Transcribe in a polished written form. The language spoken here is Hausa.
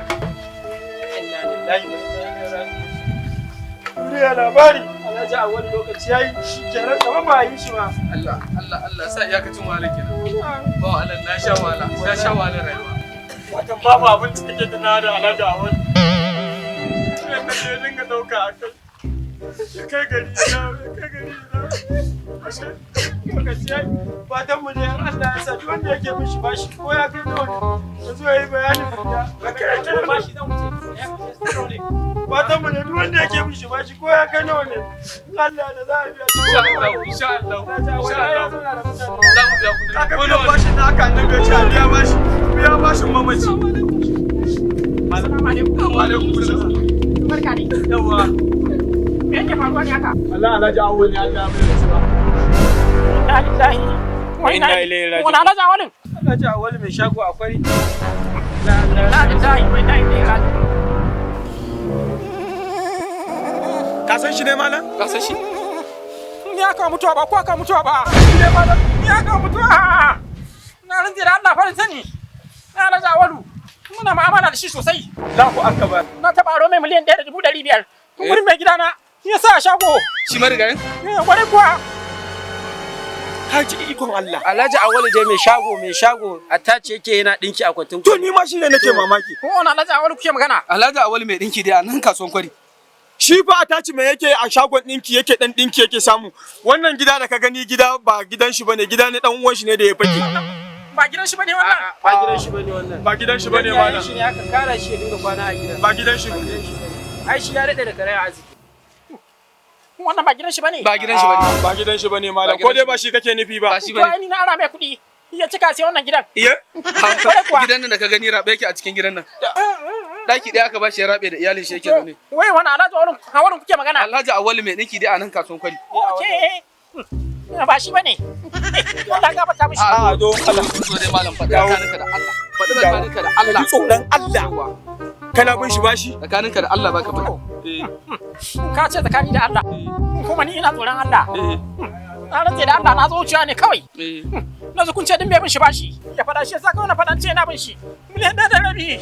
Inna lillahi wa inna ilaihi raji'un. Duniya labari Alhaji a wani lokaci yayi shi kenan kamar ba a yi shi ba. Allah Allah Allah sa iyakacin wahala kenan. Ba wahala, na sha wahala, na sha wahala rayuwa. Watan babu abin da take tuna da Alhaji a wani. Yadda ke dinga ɗauka a kai. Ya kai gari ya dawo, ya kai gari ya dawo. Ashe lokaci yayi. Fatan mu ne Allah ya sa duk wanda yake mishi bashi ko ya kai nawa ne ya zo ya yi bayanin da ya Bashi zan wuce. Fatan mu ne duk wanda yake mishi bashi ko ya kai nawa ne Allah da za a biya shi. Insha Allah, insha Allah, insha Allah. Za mu biya kuɗin. Aka biya bashin da aka annabi ya ce a biya bashi. Biya bashin mamaci. Assalamu alaikum. Wa alaikum salam. Barka ne. Yawwa. Me yake faruwa ne haka? Allah Alhaji Awwal ne Allah ya mai rasuwa. Inna lillahi wa inna ilaihi raji'un. Wani Alhaji Awalin? Alhaji Awwal mai shago akwai. Inna lillahi wa inna ilaihi raji'un. Ka san shi ne malam? Ka san shi? Ni aka mutuwa ba ko aka mutuwa ba. Ni aka mutuwa. Na rantse da Allah farin sani. Na Alhaji Awalu. Muna mu'amala da shi sosai. Allahu akbar. Na taɓa aro mai 1,500,000. Wurin mai gidana. Ya sa a shago. Shi marigayin? Eh, kwarai kuwa. Ka ji ikon Allah. Alhaji Awwal dai mai shago attace yake yana dinki akwatin. To ni ma shi ne nake mamaki. Ko wani Alhaji Awalu kuke magana? Alhaji Awwal mai dinki dai a nan kasuwan kwari. Shi fa ataci me yake a shagon ɗinki yake dan ɗinki yake samu. Wannan gida da ka gani gida ba gidan shi bane, gida ne dan uwan shi ne da ya fake. Ba gidan shi bane wannan. Ba gidan shi bane wannan. Ba gidan shi bane Yayin malam. shi ne aka kara shi ya dinga kwana a gidan. Ba gidan shi Ba bane. gidan shi bane. Ai shi ya daɗe da karaya arziki. Wannan ba gidan shi bane. Ba gidan shi bane. Ba gidan shi bane malam. Ba Ko gidan dai shi ba shi kake nufi ba. Ba shi To ai bane. ni na ara mai kuɗi. Ya cika sai wannan gidan. Iya? Kwarai kuwa. Gidan nan da ka gani rabe yake a cikin gidan nan. Daki ɗaya aka bashi ya rabe da iyalin shi yake zaune. Wai wani Alhaji Awalin Awalin kuke magana? Alhaji Awwal mai dinki dai a nan kasuwan kwari. Okay. Ba shi bane. Allah ya gafarta mishi. A'a do Allah. So dai malam, faɗi tsakaninka da Allah. Faɗi tsakaninka da Allah. Ji tsoron Allah. Yawwa. Kana bin shi bashi? Tsakaninka da Allah zaka faɗi. Eh. Ka ce tsakani da Allah. Kuma ni ina tsoron Allah. Eh. Na rantse da Allah na zo wucewa ne kawai. Eh. Na zo kun ce din bai bin shi bashi. Ya faɗa shi yasa kawai na faɗan ce na bin shi. 1.5 miliyan.